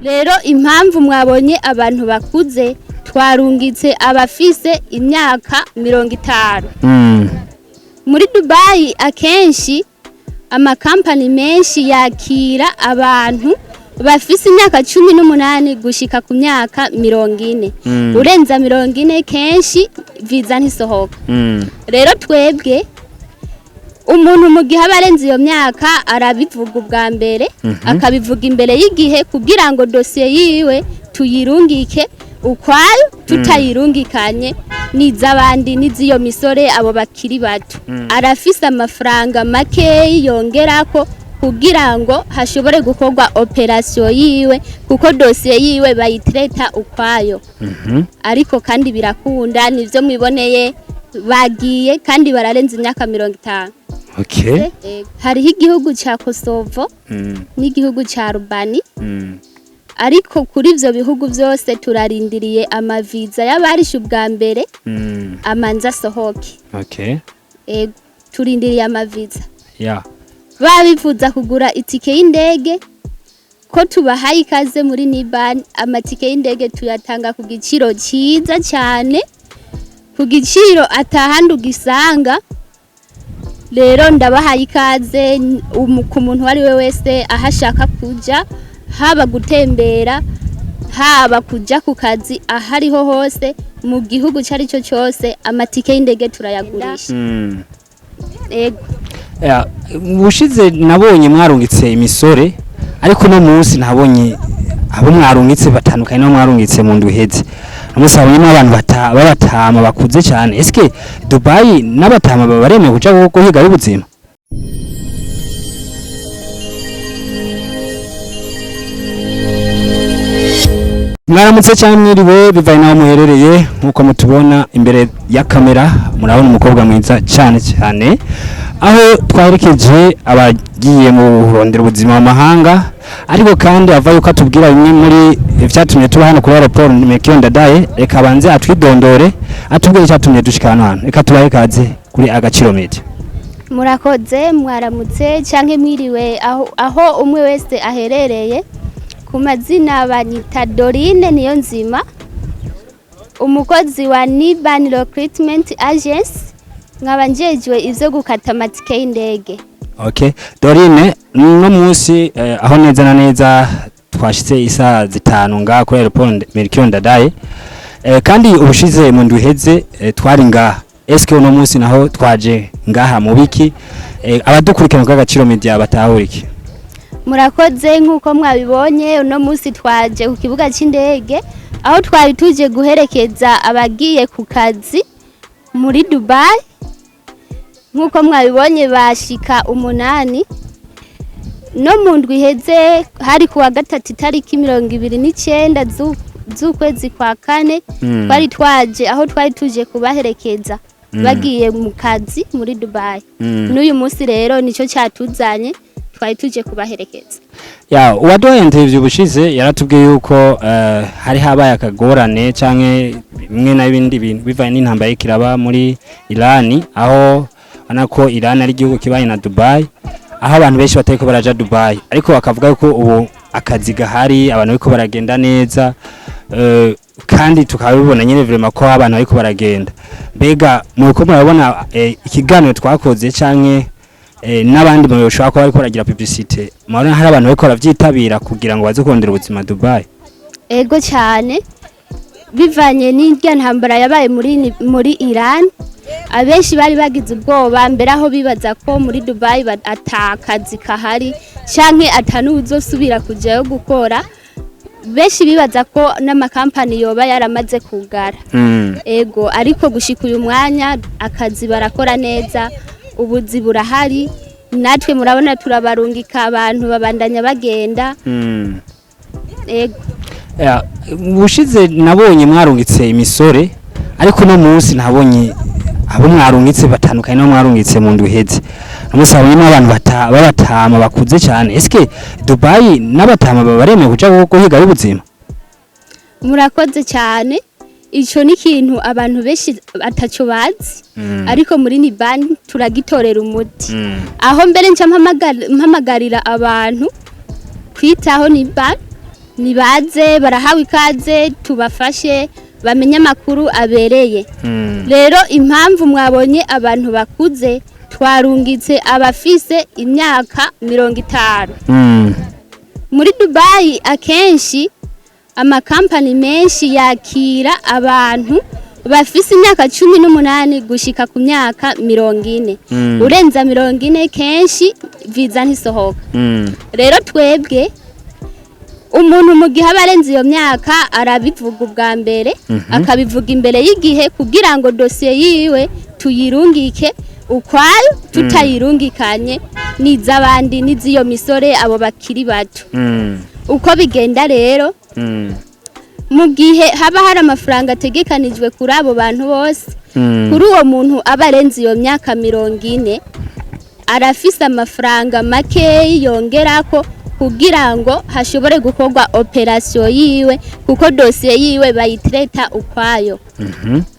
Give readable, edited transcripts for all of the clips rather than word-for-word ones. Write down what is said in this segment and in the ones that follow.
Rero impamvu mwabonye abantu bakuze, twarungitse abafise imyaka 50. Muri Dubai akenshi amakampani menshi yakira abantu bafise imyaka 18 gushika ku myaka 40. Urenza 40 kenshi viza ntisohoka. Rero twebwe umuntu mu gihe aba arenze iyo myaka arabivuga ubwa mbere, akabivuga imbere y'igihe kugira ngo dosiye yiwe tuyirungike ukwayo, tutayirungikanye n'iz'abandi, n'iz'iyo misore abo bakiri bato. Arafise amafaranga makeyi yongerako kugira ngo hashobore gukorwa opération yiwe, kuko dosiye yiwe bayitreta ukwayo. Ariko kandi birakunda, nivyo mwiboneye, bagiye kandi bararenze imyaka 50. Hariho igihugu ca Kosovo n'igihugu ca Rubani. Ariko kuri ivyo bihugu vyose turarindiriye amaviza y'abarishe ubwa mbere amanza asohoke. Ego, turindiriye amaviza. Babifuza kugura itike y'indege, ko tubahaye ikaze muri Niban. Amatike y'indege tuyatanga ku giciro cyiza cyane, ku giciro atahandi ugisanga. Rero ndabahaye ikaze ku muntu uwo ari we wese aho ashaka kuja, haba gutembera, haba kuja ku kazi, aho ariho hose mu gihugu icyo ari cyo cyose, amatike y'indege turayagurisha. Ego. Ya, ubushize nabonye mwarungitse imisore, ariko no munsi nabonye abo mwarungitse batandukanye n'abo mwarungitse mu ndwi iheze. Uno munsi habonyemo abantu b'abatama bakuze cyane. Eske Dubai n'abatama baba baremewe kuja guhiga ubuzima? Mwaramutse cyangwa mwiriwe bivaye n'aho muherereye. Nk'uko mutubona imbere ya kamera, murabona umukobwa mwiza cyane cyane, aho twaherekeje abagiye mu kurondera ubuzima mu mahanga. Ariko kandi ava yuko atubwira bimwe muri vyatumye tuba hano kuri aéroport Melchior Ndadaye, reka abanze atwidondore, atubwire icyatumye dushika hano hantu. Reka tubahe ikaze kuri Agaciro Media. Murakoze. Mwaramutse canke mwiriwe aho umwe wese aherereye. Ku mazina banyita Dorine niyo nzima, umukozi wa Niban Recruitment Agency, nkaba njejwe ivyo gukata amatike y'indege. Okay, Dorine, no munsi aho neza na neza twashitse isaha 5 ngaha kuri aéroport Melchior Ndadaye, kandi ubushize mu ndwi iheze twari ngaha. Eske uno munsi naho twaje ngaha mu biki? Abadukurikirana ku Agaciro Media batahura iki? Murakoze. Nk'uko mwabibonye, uno munsi twaje ku kibuga c'indege aho twari tuje guherekeza abagiye ku kazi muri Dubai. Nk'uko mwabibonye bashika 8. No mu ndwi iheze hari kuwa gatatu itariki 29 z'ukwezi kwa kane, twari twaje aho twari tuje kubaherekeza bagiye mu kazi muri Dubai. N'uyu munsi rero nicyo cyatuzanye, twari tuje kubaherekeza. Ya, uwaduhaye interview ubushize yaratubwiye yuko hari habaye akagorane canke bimwe na bindi bintu bivanye n'intambara iriko iraba muri Irani, aho ubona ko Irani ari igihugu kibaye na Dubai, aho abantu benshi batariko baraja Dubai, ariko bakavuga yuko ubu akazi gahari, abantu bariko baragenda neza, kandi tukabibona nyene vraiment ko abantu bariko baragenda. Mbega muriko murabona ikiganiro twakoze canke n'abandi mu bashobora kuba bariko baragira publicité, murabona hari abantu bariko baravyitabira kugira ngo baze kurondera ubuzima Dubai? Ego cyane. Bivanye n'irya ntambara yabaye muri Iran, abenshi bari bagize ubwoba mbere, aho bibaza ko muri Dubai ata kazi kahari canke atanuwuzosubira kujayo gukora. Benshi bibaza ko n'amakampani yoba yaramaze kugara. Ego, ariko gushika uyu mwanya akazi barakora neza, ubuzi burahari. Natwe murabona turabarungika, abantu babandanya bagenda. Ego. Ya, ubushize nabonye mwarungitse imisore, ariko no munsi nabonye abo mwarungitse batandukanye n'abo mwarungitse mu ndwi iheze. Uno munsi habonyemo abantu b'abatama bakuze cyane. Eske Dubai n'abatama baba baremewe kuja guhiga ubuzima? Murakoze cyane. Ico ni ikintu abantu benshi ataco bazi, ariko muri Niban turagitorera umuti, aho mbere nca mpamagarira abantu kwitaho Niban. Nibaze, barahawe ikaze, tubafashe bamenye amakuru abereye. Rero impamvu mwabonye abantu bakuze, twarungitse abafise imyaka 50. Muri Dubayi akenshi amakampani menshi yakira abantu bafise imyaka 18 gushika ku myaka 40. Urenza 40, kenshi viza ntisohoka. Rero twebwe umuntu mu gihe aba arenze iyo myaka arabivuga ubwa mbere, akabivuga imbere y'igihe kugira ngo dosiye yiwe tuyirungike ukwayo, tutayirungikanye n'iz'abandi, n'iz'iyo misore, abo bakiri bato. Uko bigenda rero, mu gihe haba hari amafaranga ategekanijwe kuri abo bantu bose, kuri uwo muntu aba arenze iyo myaka 40 arafise amafaranga makeyi yongerako kugira ngo hashobore gukorwa opération yiwe, kuko dosiye yiwe bayitreta ukwayo.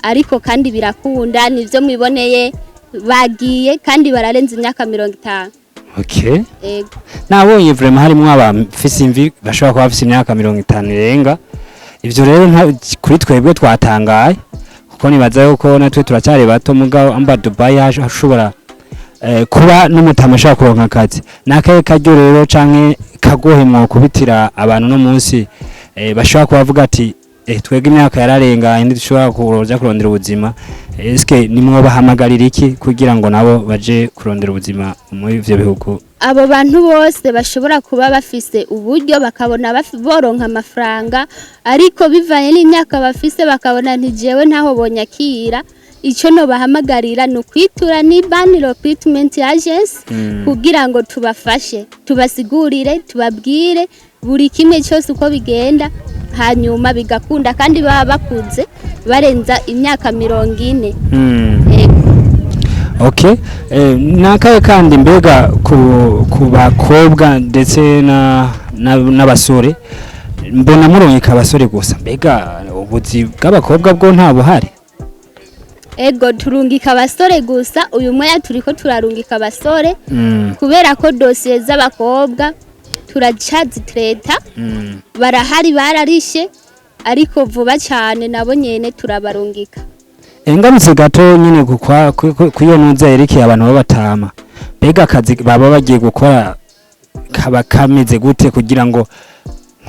Ariko kandi birakunda, nivyo mwiboneye, bagiye kandi bararenze imyaka 50. Ego. Nabonye vraiment harimwo abafise imvi bashobora kuba bafise imyaka 50 irenga. Ivyo rero kuri twebwe twatangaye, kuko nibaza yuko natwe turacyari bato, mugabo amba Dubai hashobora kuba n'umutama ashobora kuronka akazi. Nakahe karyo rero canke kagohe mwokubitira abantu no munsi bashobora kuba bavuga ati twebwe imyaka yararenganye, ntidushobora kuja kurondera ubuzima? Eske nimwobahamagarira iki kugira ngo nabo baje kurondera ubuzima muri ivyo bihugu? Abo bantu bose bashobora kuba bafise uburyo, bakabona boronka amafaranga, ariko bivanye n'imyaka bafise bakabona ntijewe ntaho bonyakira, icyo nobahamagarira ni ukwitura ni Ban Recruitment Agency kugira ngo tubafashe, tubasigurire, tubabwire buri kimwe cyose uko bigenda, hanyuma bigakunda, kandi baba bakuze barenza imyaka 40. Ego. Okay, nakaye kandi mbega ku bakobwa ndetse na n'abasore, mbona muronyeka abasore gusa, mbega ubuzi bw'abakobwa bwo nta buhari? Ego, turungika abasore gusa. Uyu mwanya turiko turarungika abasore kubera ko dosiye z'abakobwa turacazitreta. Barahari, bararishe, ariko vuba cyane nabo nyene turabarungika. Engamutse gato nyine kuyo nuza yerekeye abantu b'abatama, mbega akazi baba bagiye gukora kaba kameze gute, kugira ngo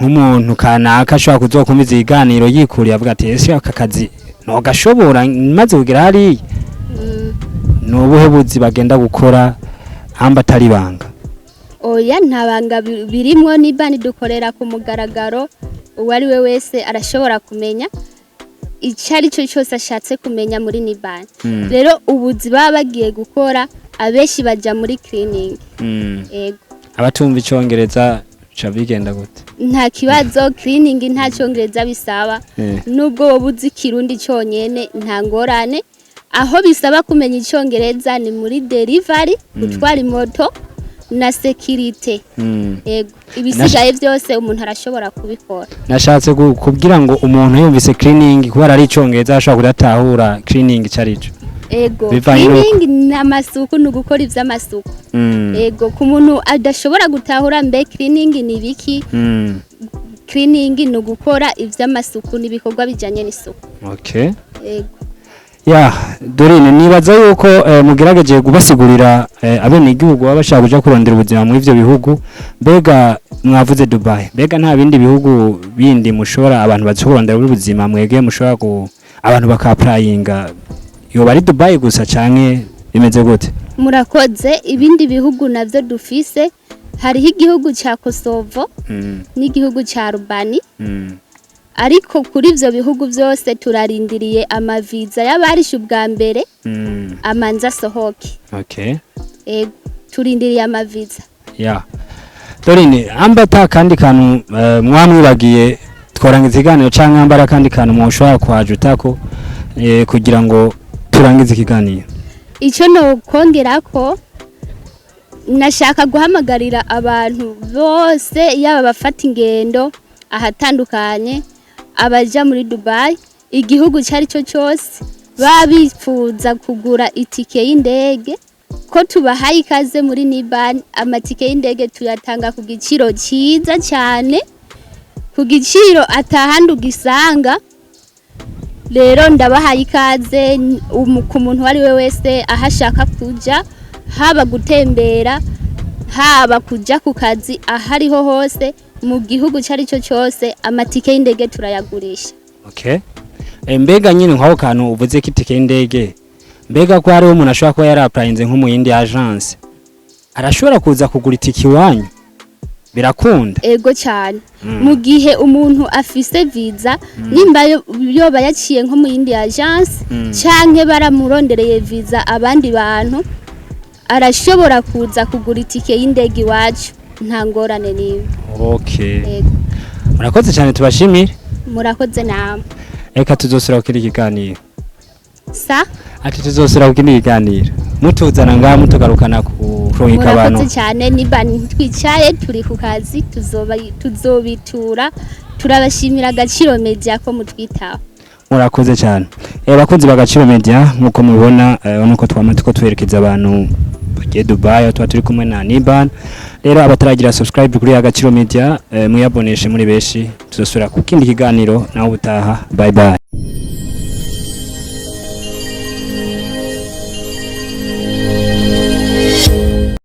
nk'umuntu kanaka ashobora kuzokumviza ibiganiro yikuriye avuga ati: "Ese aka kazi nogashobora maze kugera hariya?" Ni ubuhe buzi bagenda gukora, hamba atari ibanga? Oya, nta banga birimwo. Nibani dukorera ku mugaragaro, uwo ari we wese arashobora kumenya icyo ari cyo cyose ashatse kumenya muri Nibani. Rero ubuzi baba bagiye gukora, abenshi baja muri cleaning. Ego. Abatumva icongereza ca bigenda gute? Nta kibazo, cleaning nta cyongereza bisaba. Nubwo wowe uzi Ikirundi cyonyene, nta ngorane. Aho bisaba kumenya Icyongereza ni muri delivery, gutwara imoto na sécurité. Yego, ibisigaye byose umuntu arashobora kubikora. Nashatse kubwira ngo umuntu yumvise cleaning, kubera ari icongereza, ashobora kudatahura cleaning ico arico. Ego. Bivanye Cleaning ni amasuku, ni ugukora ivy'amasuku. Ego, ku muntu adashobora gutahura mbe cleaning ni biki, cleaning ni ugukora ivy'amasuku, n'ibikorwa bijanye n'isuku. Ego. Ya Dorine, nibaza yuko mugerageje kubasigurira abenegihugu baba bashaka kuja kurondera ubuzima muri ivyo bihugu. Mbega mwavuze Dubai, mbega nta bindi bihugu bindi mushobora, abantu bazi kurondera ubuzima, mwege mushobora ku abantu bakapplyinga? Yoba ari Dubai gusa canke bimeze gute? Murakoze. Ibindi bihugu navyo dufise, hariho igihugu ca Kosovo n'igihugu ca Rubani. Ariko kuri ivyo bihugu vyose turarindiriye amaviza y'abarishe ubwa mbere amanza asohoke. Ego, turindiriye amaviza. Ya Dorine, amba ata kandi kantu mwamwibagiye tworangiza ikiganiro, canke amba ari akandi kantu mwoshobora kuhajutako kugira ngo turangize ikiganiro? Icyo nokongerako, nashaka guhamagarira abantu bose, yaba abafata ingendo ahatandukanye, abaja muri Dubai, igihugu icyo ari cyo cyose, baba bifuza kugura itike y'indege, ko tubahaye ikaze muri Nibani. Amatike y'indege tuyatanga ku giciro cyiza cyane. Ku giciro atahandi ugisanga. Rero ndabahaye ikaze ku muntu uwo ari we wese aho ashaka kuja, haba gutembera, haba kuja ku kazi, aho ariho hose mu gihugu icyo ari cyo cyose, amatike y'indege turayagurisha. Okay. Mbega nyine nk'aho kantu uvuze ko itike y'indege, mbega ko hariho umuntu ashobora kuba yarapurayinze nko mu yindi agence, arashobora kuza kugura itike iwanyu? Birakunda? Ego cyane. Mu gihe umuntu afise visa, nimba yoba yaciye nko mu yindi agence canke baramurondereye visa abandi bantu, arashobora kuza kugura itike y'indege iwacu, nta ngorane n'imwe. Okay. Ego. Murakoze cyane, tubashimire. Murakoze namwe. Reka tuzosubira ku kindi kiganiro. Sa? Ati tuzosubira ku kindi kiganiro, mutuzana ngaha, mutugarukana ku kurungika abantu. Murakoze cyane. Niba twicaye turi ku kazi, tuzobitura. Turabashimira Agaciro Media ko mutwitaho. Murakoze cyane. Bakunzi b'Agaciro Media, nkuko mubibona, urabona ko twama tuko twerekeza abantu bagiye Dubai, aho tuba turi kumwe na Niban. Rero abataragira subscribe kuri Agaciro Media, muyaboneshe muri benshi. Tuzosubira ku kindi kiganiro nawe ubutaha. Bye bye.